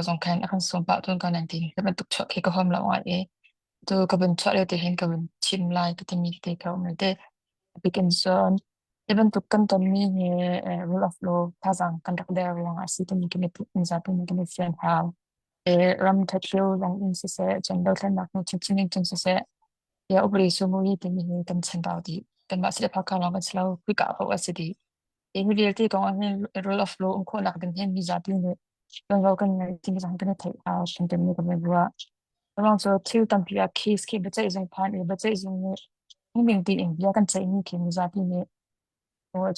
Zong khan a kan sawm pah tawn ko nan ti hi bantuk chuah khi ka huam lo ngai i tu ka vun chuah lio te hin ka vun chim lai ka timi te ka um te. Bikin cun hi bantuk kan tonmi hi rule of law thazaang kan rak der ruangah a si timi kan i mizapi nih kan i fian hau. Ram ṭhat lio zong in siseh, cun dothlennak hnu chinchin in cun siseh, ya upadi sumuyi timi hi kan chanbau dih. Kanmah si le phaka lawng kan si lo, khika paoh a si dih. Hi vialte kong ah hin rule of law um khawhnak ding hin mizapi nih tuanvo kan ngei timi zong kan i theih hau hrimhrim kan i ruah. Ruang cu thil tampi ah case khi biaceih zung phan i biaceih zung nih phungning tiin bia kan ceihmi khi mizapi nih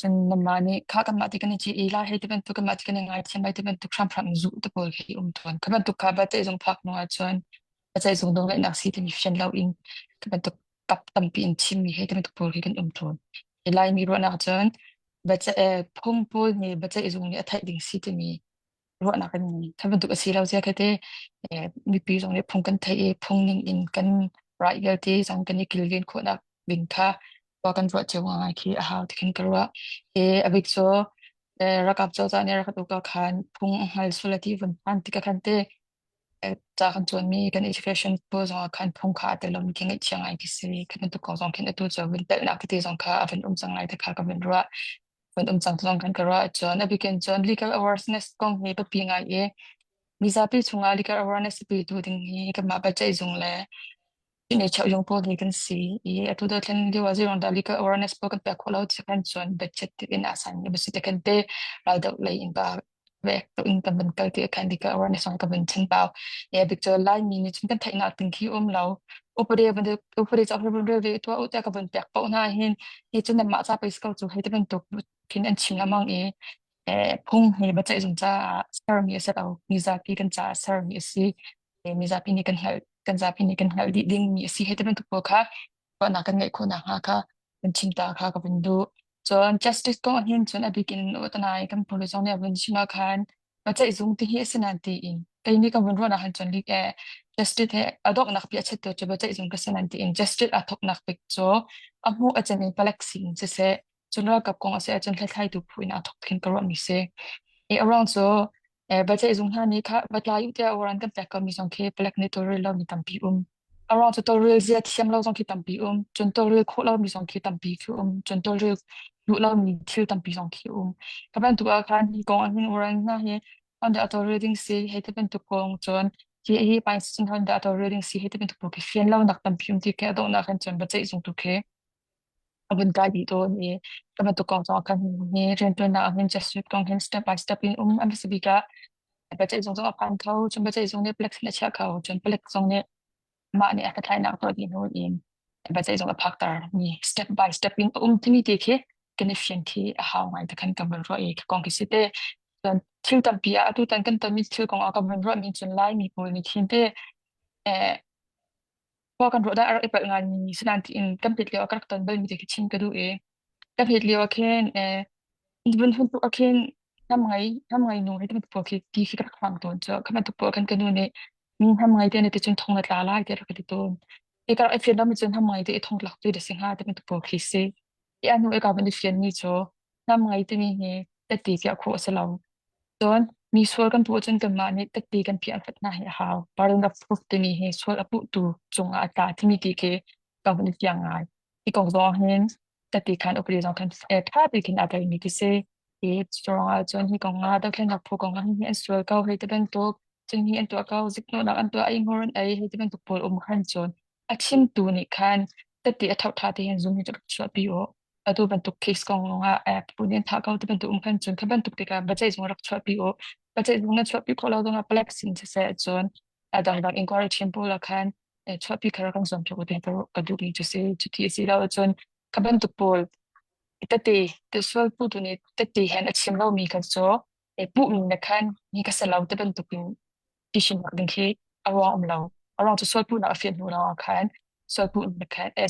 cun nanmah nih kha kanmah ti kan i ci i lai hei ti bantuk kanmah ti kan i ngaithiam lai ti bantuk hramhram in zuh te pawl khi um tawn. Kha bantuk kha biaceih zung phak hnu ahcun biaceih zung nawlngeihnak si timi fian loin kha bantuk kap tampi in chimmi he ti bantuk pawl khi kan um tawn. Laimi ruahnak cun phung pawl nih biaceih zung nih a theih ding si timi ruahnak kan ngei. Kha bantuk a si lo zia khi te mipi zong nih phung kan theih i phung ning in kan right vialte zong kan i kilven khawhnak ding kha khua kan ruah cio ngai khi a hau ti khin ka ruah. I a bik cu ralkap cozah nih rak uk ah khan phung a hngal sual a ti vun phan tikah khan te ca kan cawnmi kan education pawl zongah khan phung kha a tel lomi khi ngaihchia ngai khi si. Kha bantuk kong zong khin atu cu vun telhnak tete zong kha a vun um cang lai ti kha ka vun ruah. Vun um cang zong khan ka ruah. Cun a bikin cun legal awareness kong hi biapi ngai i mizapi chungah legal awareness petu ding hi kanmah biaceihzung le Cheuh pawl hi kan si i atu dothlen lio ah zeiruang dah legal awareness pawl kan pek khawh lo ti khan cun budget in a san mi si te kan te raldoh lei in ba vek to in kan van kal ti khan legal awareness zong kan van chan pau e bik cu Laimi nih cun kan theihnak ding khi um lo upade van upade ca van rel ve tua u te ka van pek paoh hna hin hi cun nanmah ca pei si ko cu hei ti bantuk khin an chim lengmang i phung hi biaceih zung caah sermi a si lo mizapi kan caah sermi a si. Mizapi nih kan hngalh kan zapi nih kan hngalh dih dingmi a si hei ti bantuk pawl kha ruahnak kan ngeih khawh nakhnga kha kan chim ta kha ka vun duh. Cun justice kong ahhin cun a bik in utanai kan police zong nih a vun chim ah khan biaceih zung ti hi a si nain tiin kei nih ka vun ruahnak han cun like justice he a donghnak bik a chettu cu biaceih zung ka si nain tiin justice aa thawknak bik cu a hmuh a cem in palek sin siseh cun ralkap kong a si ahcun hlathlaitu phu in aa thawk khin ka ruahmi si. I a ruang cu biaceih zung hna nih kha va tlai u tiah warrant kan pek komi zong khi palek nih tawlrel lomi tampi um. A ruang cu tawlrel zia thiam lo zong khi tampi um. Cun tawlrel khawh lomi zong khi tampi khi um. Cun tawlrel duh lomi thil tampi zong khi um. Ka bantuk ah khan hi kong ahhin warrant hna hi hon dah tawlrel ding si hei ti bantuk kong cun hi hi pain sin hon dah tawlrel ding si hei ti bantuk pawl khi fian lonak tampi um ti khi a donghnak hin cun biaceih zung tu khi a vun kai dih tawn i ka bantuk kong zong khan hi rianṭuannak ah hin Jesuit kong hin step by step in um an si bik ah biaceih zung zong a phan kho cun biaceih zung nih palek sin a chiah kho cun palek zong nih mah nih a hlathlainak tuah dih hnu in biaceih zung a phakter mi step by step in a um timi ti khi kan i fian khi a hau ngai te khan ka vun ruah i kong khi si te cun thil tampi ah atu tan kan tonmi thil kong ah ka vun ruah mi cun Laimi pawl nih khin te eh Khua kan ruah dah a rak i palh ngaimi sinain tiin kan pet lio ah ka rak ton balmi te khi chim ka duh i ka pet lio ah khin vun hun tuk ah khin hnam ngei hnam ngei nu hei ti bantuk pawl khi ti khi ka rak hmang tawn cu kha bantuk pawl khan ka nu nih mi hnam ngei te na ti cun thong na tla lai tiah a rak ka ti tawn. I ka rak i fian lomi cun hnam ngei te i thong tlak tu da si hnga ti bantuk pawl khi si. I a hnu i ka van i fianmi cu hnam ngei timi hi tette piah khawh a si lo. Cun mi sual kan puh ahcun kanmah nih tette kan piah hlat hna hi a hau. Burden of proof timi hi sual a puhtu cungah a tla timi ti khi ka van i fiang ngai. Hi kong zong hin tette khan upadi zong khan ṭha tein aa telmi khi si. Hi ruangah cun hi kong ah dothlennak phu kong ah hihi an sual ko hei ti bantuk, cun hi an tuah ko, ziknawhnak an tuah, eihmur an ei hei ti bantuk pawl um khan cun a chimtu nih khan tette a ṭhauṭha tein zum hi cu rak chuahpi u. Atu bantuk case kong lawngah phu nih an thah ko ti bantuk um khan cun kha bantuk tikah biaceih zung rak chuahpi u. Biaceih zung na chuahpi khawh lo zongah palek sin siseh cun a dangdang inquiry team pawl ah khan chuahpi kha rak kan zuampiak u ti ka duhmi cu si. Cuti a si lo ahcun kha bantuk pawl tete te sual putu nih tete hen a chim lomi kha cu puhmi na khan mi ka si lo ti bantuk in ti hrimhnak ding khi a ruang um lo. A ruang cu sualpuhnak a fian hnu lawngah khan sualpuh na khan eh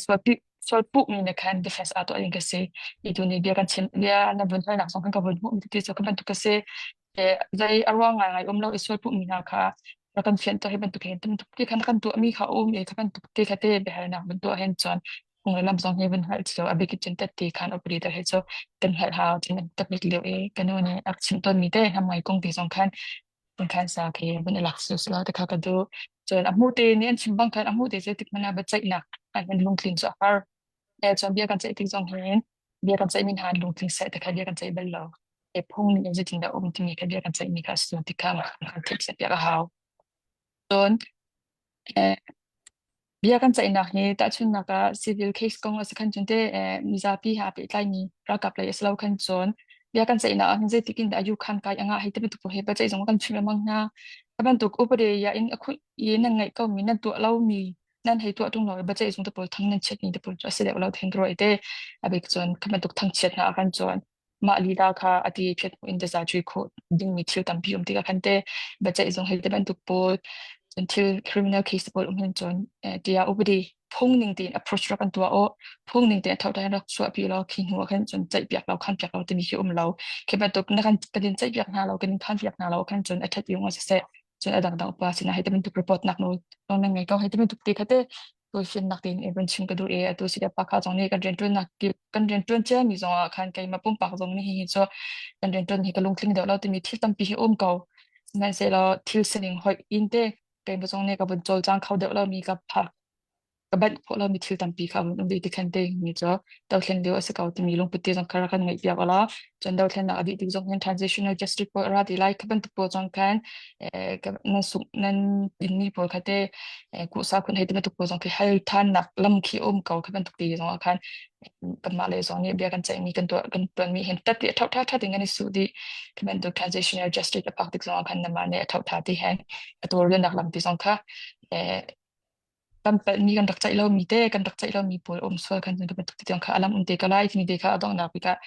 sualpuhmi na khan defense aa tuah ding ka si. I tu nih bia kan chim bia na vun halnak zong kan ka vun hmuh ti cu ka bantuk ka si. Eh zei a ruang ngai ngai um lo i sualpuhmi hna kha rak kan fian to hi bantuk hin bantuk ti khan kan tuahmi kha um i kha bantuk te kha te biahalnak vun tuah hin cun phung le lam zong hi vun hngalh cio a bik cun tet khan operator he cu kan hngalh hau cun taknik lio i ka nu nih a chimh tawnmi te hnam ngai kong te zong khan. Khansa khi vun i lak sila ti kha ka duh. Cun a hmu te nih an chim bang khan a hmu te zeitik hmanh ah biaceihnak ah hin lungtlin cu a har. Cun bia kan ceih tik zong hin bia kan ceihmi hna lungtling seh ti kha bia kan ceih bal lo. E phung ning in zeitindah um timi kha bia kan ceihmi kha a si ti kha kan theih piak a hau. Cun Bia kan ceihnak hi tahchunhnak ah civil case kong a si khan cun teh mizapi he aa pehtlaimi ralkap lei a si lo khan cun bia kan ceihnak ah hin zeitik in dah yukhan kai a ngah hei ti bantuk pawl hi biaceih zong kan chim lengmang hna. Hi bantuk upadi ya in a khuih i nan ngeih komi nan tuah lomi nan hei tuah ṭung lo i biaceih zung te pawl thang nan chiatmi te pawl cu a si deuh lo theng ka ruah i teh a bik cun kha bantuk thangchiat hna ah khan cun mah lila kha a ti phiat hmuh in taza cui khawh dingmi thil tampi um tikah khan te biaceih zung hei ti bantuk pawl cun thil criminal case pawl um hin cun tiah upadi phung ning tein approach rak an tuah aw phung ning tein tho rak chuah pi law khi hnu ah khan cun ceih piak lo khan piak lo timi khi um lo khi bantuk na kan kan in ceih piak hna lo kan in khan piak hna lo khan cun a that yung a siseh cun a dangdang upa sinah hei ti bantuk report nak nawl nan ngei ko hei ti bantuk te kha te tuifinnak tein i vun chim ka duh i atu si le pakha zong nih kan rianṭuannak kip kan rianṭuan ciami zong ah khan keimah pumpak zong nih hihi cu kan rianṭuan hi ka lungtling deuh lo timi thil tampi hi um ko. Sihmanhsehlaw thil sining hoih in te keimah zong nih ka vun cawlcang kho deuh lomi ka phak ka banh khawh lomi thil tampi kha a vun um ve ti khan te mi cu dothlen lio a si ko timi lungput te zong kha rak kan ngeih piak ulaw cun dothlennak a dih tik zong hin transitional justice pawl a ra ti lai kha bantuk pawl zong khan nan sungh nan dinmi pawl kha te kuhsa khun hei ti bantuk pawl zong khi hal thannak lam khi um ko kha bantuk ti zong ah khan kanmah le zong nih bia kan ceihmi kan tuah kan tuanmi hin tat ti a tho tha tha ding kan i su dih khi bantuk transitional justice a pak tik zong ah khan namah nih a tho tha ti hen a tawlrelnak lam ti zong kha kan palhmi kan rak ceih lomi te kan rak ceih lomi pawl um sual khan cun bantuk ti tiang kha alam um te ka lai timi te kha a donghnak bik ah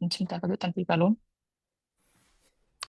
in chim ta ka duh tampi ka lawm.